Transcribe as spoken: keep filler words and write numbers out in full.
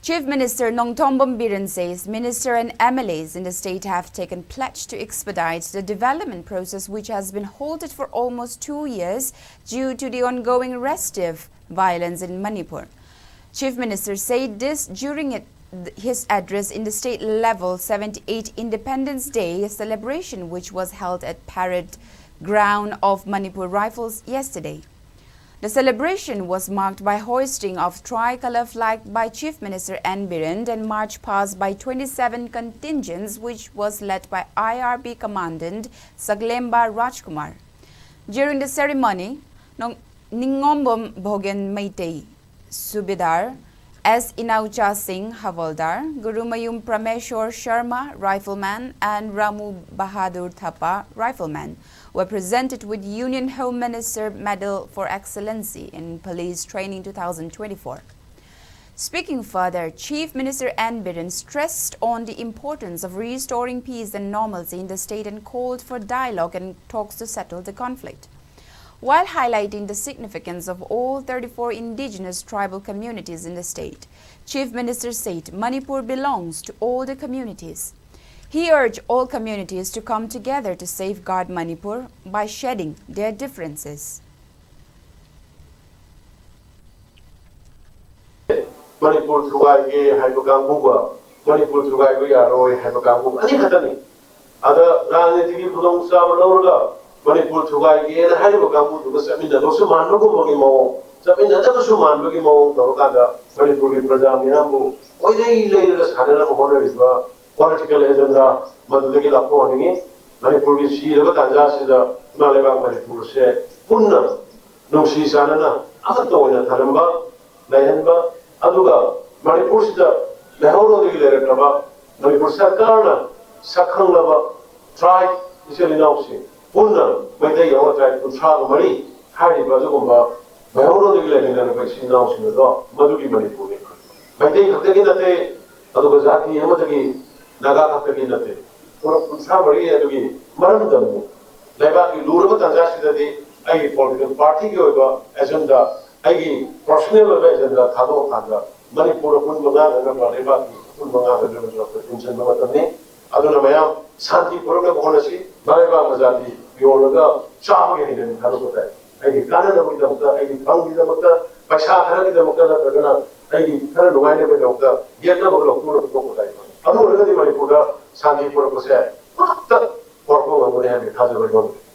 Chief Minister Nongthombam Biren says minister and M L As in the state have taken pledge to expedite the development process, which has been halted for almost two years due to the ongoing restive violence in Manipur. Chief Minister said this during it, his address in the state level seventy-eight Independence Day celebration, which was held at Parade Ground of Manipur Rifles yesterday. The celebration was marked by hoisting of tricolor flag by Chief Minister N Biren and march past by twenty-seven contingents, which was led by I R B Commandant Saglemba Rajkumar. During the ceremony, Nong- Ningombam Bhogen Meitei, Subedar, S Inaucha Singh, Havaldar, Gurumayum Prameshwar Sharma, Rifleman, and Ramu Bahadur Thapa, Rifleman, were presented with Union Home Minister Medal for Excellency in Police Training two thousand twenty-four. Speaking further, Chief Minister N Biren stressed on the importance of restoring peace and normalcy in the state and called for dialogue and talks to settle the conflict. While highlighting the significance of all thirty-four indigenous tribal communities in the state, Chief Minister said Manipur belongs to all the communities. He urged all communities to come together to safeguard Manipur by shedding their differences. Manipur ꯊꯨꯒꯥꯏꯒꯦ ꯍꯥꯏꯕ ꯀꯥꯡꯕꯨꯒ ꯃꯅꯤꯄꯨꯔ ꯊꯨꯒꯥꯏꯕ ꯌꯥꯔꯣꯏ ꯍꯥꯏꯕ ꯀꯥꯡꯕꯨ ꯑꯅꯤꯈꯛꯇꯅꯤ꯫ ꯑꯗ ꯔꯥꯖꯅꯤꯇꯤꯒꯤ ꯈꯨꯗꯣꯡꯆꯥꯕ ꯂꯧꯔꯒ ꯃꯅꯤꯄꯨꯔ ꯊꯨꯒꯥꯏꯒꯦꯅ ꯍꯥꯏꯔꯤꯕ ꯀꯥꯡꯕꯨꯗꯨꯒ ꯆꯠꯃꯤꯟꯅꯕꯁꯨ ꯃꯥꯟꯕꯒꯨꯝꯕꯒꯤ ꯃꯑꯣꯡ, ꯆꯠꯃꯤꯟꯅꯗꯕꯁꯨ ꯃꯥꯟꯕꯒꯤ ꯃꯑꯣꯡ ꯇꯧꯔꯀꯥꯟꯗ ꯃꯅꯤꯄꯨꯔꯒꯤ ꯄ꯭ꯔꯖꯥ ꯃꯤꯌꯥꯝꯕꯨ ꯀꯣꯏꯂꯩ ꯂꯩꯔꯒ ꯁꯥꯟꯅꯅꯕ ꯍꯣꯠꯅꯔꯤꯕ political agenda ꯃꯗꯨꯗꯒꯤ ꯂꯥꯞꯊꯣꯛꯍꯟꯅꯤꯡꯉꯤ꯫ ꯃꯅꯤꯄꯨꯔꯒꯤ ꯁꯤꯔꯕ ꯇꯥꯟꯖꯥꯁꯤꯗ ꯏꯃꯥ ꯂꯩꯕꯥꯛ ꯃꯅꯤꯄꯨꯔꯁꯦ ꯄꯨꯟꯅ ꯅꯨꯡꯁꯤ ꯆꯥꯟꯅꯅ ꯑꯃꯠꯇ ꯑꯣꯏꯅ ꯊꯝꯂꯝꯕ, ꯂꯩꯍꯟꯕ, ꯑꯗꯨꯒ ꯃꯅꯤꯄꯨꯔꯁꯤꯗ ꯃꯩꯍꯧꯔꯣꯟꯗꯒꯤ ꯂꯩꯔꯛꯂꯕ ꯃꯅꯤꯄꯨꯔ ꯁꯔꯀꯥꯔꯅ ꯁꯛꯈꯪꯂꯕ tribe ꯏꯆꯤꯜ ꯏꯅꯥꯎꯁꯤꯡ ꯄꯨꯟꯅ ꯃꯩꯇꯩ ꯌꯥꯎꯅ tribe ꯀꯨꯟꯊ꯭ꯔꯥꯒ ꯃꯔꯤ ꯍꯥꯏꯔꯤꯕ ꯑꯗꯨꯒꯨꯝꯕ ꯃꯩꯍꯧꯔꯣꯟꯗꯒꯤ ꯂꯩꯃꯤꯟꯅꯔꯕ ꯏꯆꯤꯜ ꯏꯅꯥꯎꯁꯤꯡ ꯑꯗꯣ ꯃꯗꯨꯒꯤ ꯃꯅꯤꯄꯨꯔꯅꯤ꯫ ꯃꯩꯇꯩ ꯈꯛꯇꯒꯤ ꯅꯠꯇꯦ, ꯑꯗꯨꯒ ꯖꯥꯇꯤ ꯑꯃꯗꯒꯤ ꯅꯥꯒꯥ ꯈꯛꯇꯒꯤ ꯅꯠꯇꯦ꯫ ꯐꯨꯔꯨꯞ ꯀꯨꯟꯊ꯭ꯔꯥ ꯃꯔꯤ ꯑꯗꯨꯒꯤ ꯃꯔꯝꯗ ꯑꯃꯨꯛ ꯂꯩꯕꯥꯛꯀꯤ ꯂꯨꯔꯕ ꯇꯥꯟꯖꯥꯁꯤꯗꯗꯤ ꯑꯩꯒꯤ political partyꯒꯤ ꯑꯣꯏꯕ agenda, ꯑꯩꯒꯤ personal ꯑꯣꯏꯕ agenda ꯊꯥꯗꯣꯛꯑꯀꯥꯟꯗ ꯃꯅꯤꯄꯨꯔ ꯑꯄꯨꯟꯕ ꯉꯥꯛꯅꯅꯕ, ꯂꯩꯕꯥꯛꯀꯤ ꯑꯄꯨꯟꯕ ꯉꯥꯛꯅꯅꯕ ꯄꯨꯟꯁꯤꯟꯕ ꯃꯇꯝꯅꯤ꯫ ꯑꯗꯨꯅ ꯃꯌꯥꯝ ꯁꯥꯟꯇꯤ ꯄꯨꯔꯛꯅꯕ ꯍꯣꯠꯅꯁꯤ꯫ ꯃꯔꯩꯕꯥꯛ ꯃꯖꯥꯇꯤ ꯌꯣꯜꯂꯒ ꯆꯥꯕꯒꯤ ꯍꯩꯅꯕꯤ ꯊꯥꯗꯣꯛꯄ ꯇꯥꯏ꯫ ꯑꯩꯒꯤ ꯀꯥꯟꯅꯅꯕꯒꯤꯗꯃꯛꯇ, ꯑꯩꯒꯤ ꯐꯪꯒꯤꯗꯃꯛꯇ, ꯄꯩꯁꯥ ꯈꯔꯒꯤꯗꯃꯛꯇ ꯅꯠꯇ꯭ꯔꯒꯅ ꯑꯩꯒꯤ ꯈꯔ ꯅꯨꯡꯉꯥꯏꯅꯕꯒꯤꯗꯃꯛꯇ ꯌꯦꯠꯅꯕꯒ ꯂꯧꯊꯣꯛꯅꯕ ꯊꯣꯛꯄ ꯇꯥꯏ꯫ ꯑꯗꯨ ꯑꯣꯏꯔꯒꯗꯤ ꯃꯅꯤꯄꯨꯔꯗ ꯁꯥꯟꯇꯤ ꯄꯨꯔꯛꯄꯁꯦ ꯑꯃꯠꯇ ꯄꯨꯔꯛꯄ ꯉꯝꯒꯅꯤ ꯍꯥꯏꯕꯒꯤ ꯊꯥꯖꯕ ꯑꯩꯉꯣꯟꯗ ꯂꯩ꯫